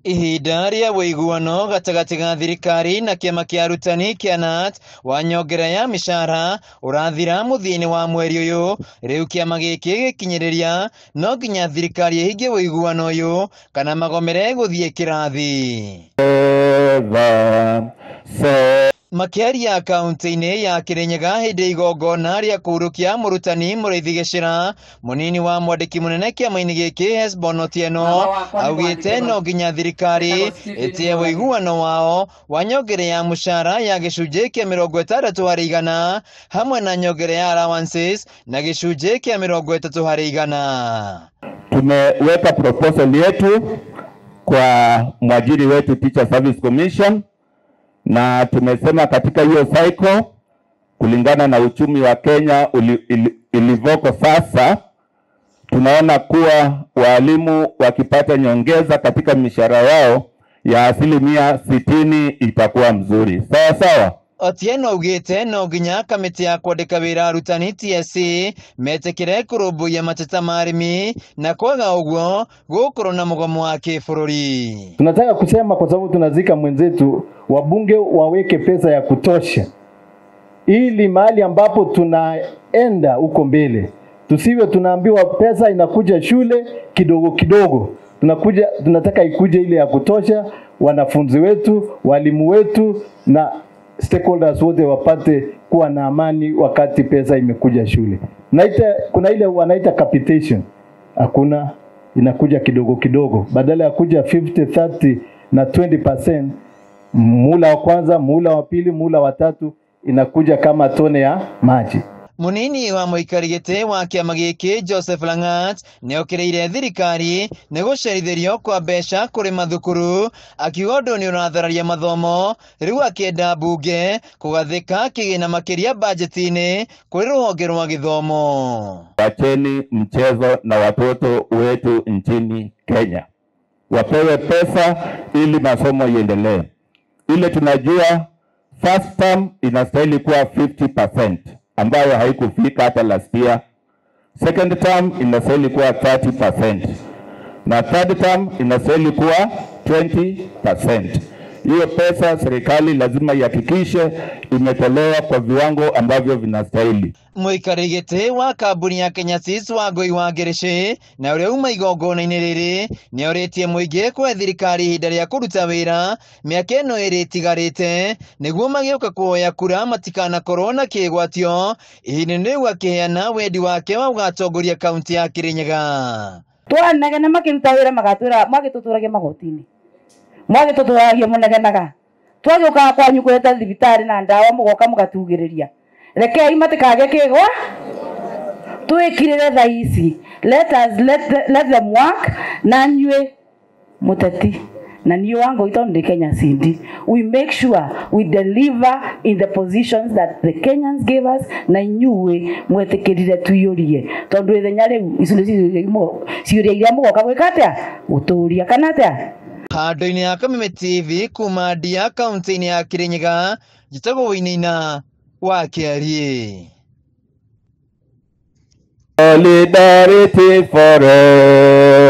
Ihinda rĩa ũiguano gatagatĩ ga thirikari na kĩama kĩa arutani kĩa KNUT wa nyongera ya mĩcara ũrathira mũthia-inĩ wa mweri ũyũ. Rĩu kĩama gĩkĩ gĩkinyĩrĩria no nginya thirikari ĩhingie ũiguano ũyũ kana magomere gũthiĩ kĩrathi. Makĩaria kaunti-inĩ ya Kirinyaga hĩndĩ igongona rĩa kũhurũkia mũrutani Mũrĩithi Gĩcĩra, mũnini wa mwandĩki mũnene kĩama-inĩ gĩkĩ Hesbon Otieno augĩte no nginya thirikari ĩtĩe ũiguano wao wa nyongera ya mũcara ya gĩcunjĩ kĩa 60% hamwe na nyongera ya allowances na gĩcunjĩ kĩa 30%. Tumeweka proposal yetu kwa mwajiri wetu Teacher Service Commission, na tumesema katika hiyo cycle kulingana na uchumi wa Kenya ilivoko sasa, tunaona kuwa walimu wakipata nyongeza katika mishahara yao ya 60% itakuwa mzuri. Sawa sawa. Otieno augĩte no nginya kamĩtĩ ya kwandĩka wĩra arutani TSC metĩkĩre kũrũmbũiya mateta ma arĩmi na kwaga ũguo gũkorwo na mũgomo wa kĩbũrũri. Tunataka kusema kwa sababu tunazika mwenzetu, wabunge waweke pesa ya kutosha ili mahali ambapo tunaenda huko mbele tusiwe tunaambiwa pesa inakuja shule kidogo kidogo. Tunataka ikuje ile ya kutosha, wanafunzi wetu, walimu wetu na stakeholders wote wapate kuwa na amani wakati pesa imekuja shule. Kuna ile wanaita capitation. Hakuna, inakuja kidogo kidogo. Badala ya kuja 50, 30 na 20%, muhula wa kwanza, muhula wa pili, muhula wa tatu, inakuja kama tone ya maji. Munini wa mũikari gĩtĩ wa kĩama gĩkĩ Joseph Langat nĩokĩrĩire thirikari nĩ gũcerithĩrio kwa mbeca kũrĩ mathukuru, akiuga ũndũ nĩ ũrathararia mathomo, rĩu akĩenda mbunge kũgathĩka kĩgĩna makĩria bajeti-inĩ kũrĩ rũhonge rwa gĩthomo. Wacheni mchezo na watoto wetu nchini Kenya, wapewe pesa ili masomo iendelee. Ile tunajua first term inastahili kuwa 50% ambayo haikufika hata last year. Second term inastahili kuwa 30% na third term inastahili kuwa 20%. Hiyo pesa serikali lazima ihakikishe imetolewa kwa viwango ambavyo vinastahili. Mũikari gĩtĩ wa kambuni ya Kenya Seeds Wangũi wa Ngĩrĩcĩ na ũrĩa uma igongona-inĩ rĩrĩ nĩorĩtie mũingĩ kũhe thirikari ihinda rĩa kũruta wĩra mĩaka ĩno ĩrĩ ĩtigarĩte nĩguo magĩũka kuoya kura matikanakorwo na kĩgwatio. Ihinda-inĩ rĩu akĩheana wendi wake wa gũgatongoria kaunti ya Kirinyaga. Twanegene makĩruta wĩra magatwĩra magĩtũtũragia magoti-inĩ, mwagĩtũtũragia mũnegenaga, twagĩũkaga kwanyu kũreta thibitarĩ na ndawa mũgoka mũgatugĩrĩria. Rekei matikage kĩgwa, twĩkirĩre thaa ici. Let us let them work. Na nyuĩ mũteti na niĩ Wangũi tondũ ndĩ Kenya Seed, we make sure we deliver in the positions that the Kenyans gave us, na inyuĩ mwetĩkĩrire tuiyũrie tondũ ithenya rĩu icio nĩ ciũria iria mũgoka gwĩka atĩa, gũtũria kana atĩa. Handũ-inĩ ya Kameme TV kuma Ndia kaunti-inĩ ya Kirinyaga, njĩtagwo Wainaina wa Kĩariĩ. Solidarity forever.